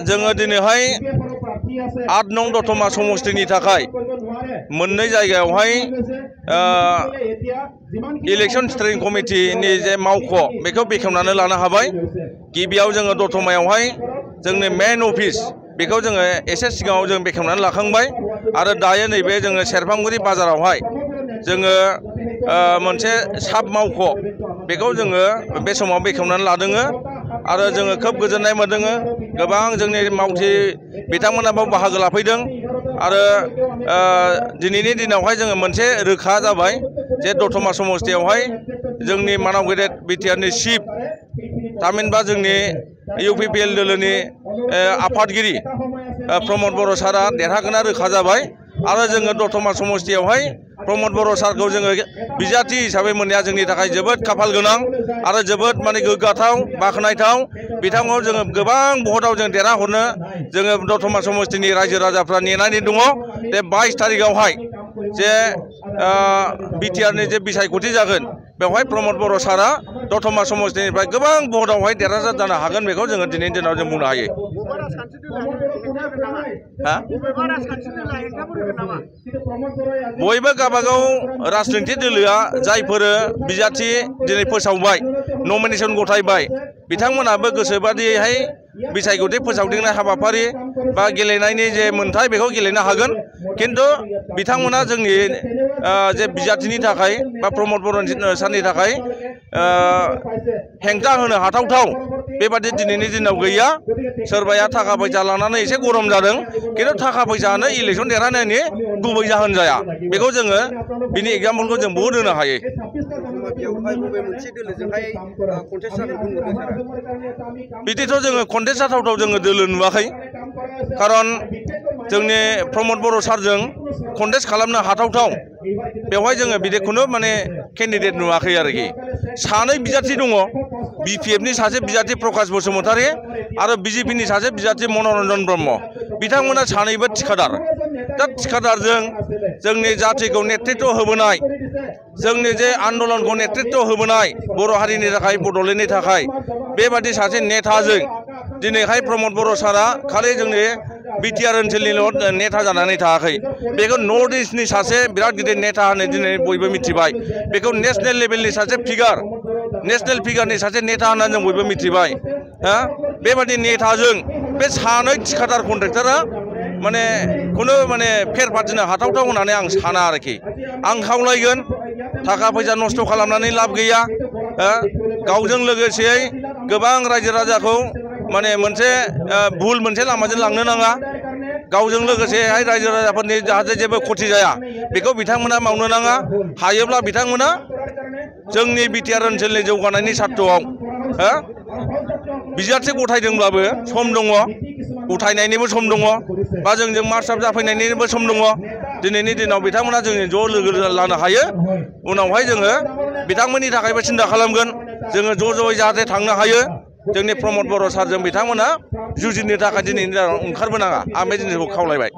जोङो दिनैहाय 8 नं दतमा समष्टिनि थाखाय मोननै जायगायावहाय इलेक्शन स्ट्रिं कमिटिनि जे मावख' बेखौ बेखेवनानै लानो हाबाय। गिबियाव जोङो दतमायावहाय जोंनि मेन अफिस बेखौ जोङो एसे सिगाङाव जों बेखेवनानै लाखांबाय आरो दायो नैबे जोङो सेरफांगुरि बाजारावहाय जोङो मोनसे साब मावख' बेखौ जोङो बे समाव बेखेवनानै लादोङो आरो जोङो खोब गोजोननाय मोनदों। गोबां जोंनि मावथि बिथांमोनाबो बाहागो लाफैदों आरो दिनैनि दिनावहाय जोङो मोनसे रोखा जाबाय जे दतमा समष्टियावहाय जोंनि मानाव गेदेर बिटिआरनि चिफ थामहिनबा जोंनि इउपिपिएल दोलोनि आफादगिरि प्रमद बर' सारा देरहागोना रोखा जाबाय आरो जोङो दतमा समष्टियावहाय प्रमद बर' सारखौ जोङो बिजाथि हिसाबै मोननाया जोंनि थाखाय जोबोद खाफाल गोनां आरो जोबोद माने गोग्गाथाव बाख्नायथाव। बिथांखौ जोङो गोबां भटआव जों देरहाहरनो जोङो दतमा समष्टिनि रायजो राजाफ्रा नेनानै दङ। बे 22 तारिखआवहाय जे बिटिआरनि जे बिसायख'थि जागोन बेवहाय प्रमद बर' सारा दतमा समष्टिनिफ्राय गोबां भटआवहाय देरहासार जानो हागोन बेखौ जोङो दिनैनि दिनाव जों बुंनो हायो। बयबो गावबागाव राजनितिक दोलोआ जायफोर बिजाथि दिनै फोसावबाय नमिनेसन गथायबाय बिथांमोनाबो गोसोबादियैहाय बिसायख'थि फोसावदिंनाय हाबाफारि बा गेलेनायनि जे मोन्थाय बेखौ गेलेनो हागोन। किन्तु बिथांमोना जोंनि जे बिजाथिनि थाखाय बा प्रमद बर' सारनि थाखाय हेंथा होनो हाथावथाव बेबादि दिनैनि दिनाव गैया। सोरबाया थाखा फैसा लानानै एसे गरम जादों किन्तु थाखा फैसायानो इलेक्सन देरहानायनि गुबै जाहोन जाया। बेखौ जोङो बिनि एग्जाम्पलखौ जों बहुद होनो हायो। बिदिथ' जोङो कन्टेस्ट जाथावथाव जोङो दोलो नुवाखै। खारन जोंनि प्रमद बर' सारजों कन्टेस्ट खालामनो हाथावथाव बेवहाय जोङो बिदिखौनो माने केन्डिडेट नुवाखै आरोखि। सानै बिजाथि दङ, बिपिएफनि सासे बिजाथि प्रकाश बसुमतारी आरो बिजेपिनि सासे बिजाथि मनरन्जन ब्रह्म। बिथांमोना सानैबो थिखादार। दा थिखादारजों जोंनि जाथिखौ नेतृत्व होबोनाय जोंनि जे आन्दलनखौ नेतृत्व होबोनाय बर' हारिनि थाखाय बड'लेण्डनि थाखाय बेबादि सासे नेताजों दिनैहाय प्रमद बर' सारा खालि जोंनि बिटिआर ओनसोलनिल' नेता जानानै थायाखै। बेखौ नर्थ इस्टनि सासे बिराद गिदिर नेता होननानै दिनै बयबो मिथिबाय। बेखौ नेसनेल लेभेलनि सासे फिगार नेसनेल फिगारनि सासे नेता होननानै जों बयबो मिथिबाय। बेबादि नेताजों बे सानै थिखादार कन्ट्रेक्टरा माने खुनु माने फेर फाथिनो हाथावथाव होननानै आं साना आरोखि। आं खावलायगोन थाखा फैसा नस्थ' खालामनानै लाब गैया। गावजों लोगोसेयै गोबां रायजो राजाखौ माने मोनसे भुल मोनसे लामाजों लांनो नाङा। गावजों लोगोसेहाय रायजो राजाफोरनि जाहाथे जेबो खथि जाया बेखौ बिथांमोना मावनो नाङा। हायोब्ला बिथांमोना जोंनि बिटिआर ओनसोलनि जौगानायनि सार्थ'आव बिजाथि गथायदोंब्लाबो सम दङ, गथायनायनिबो सम दङ बा जोंजों मार्चआप जाफैनायनिबो सम दङ। दिनैनि दिनाव बिथांमोना जोंनि ज' लोगो लानो हायो। उनावहाय जोङो बिथांमोननि थाखायबो सिन्था खालामगोन। जोङो ज' ज'यै जाहाथे थांनो हायो। जोंनि प्रमद बर' सारजों बिथांमोना जुजिनो थाखाय दिनैनि दिनाव ओंखारबोनाङा। आं बे जिनिसखौ खावलायबाय।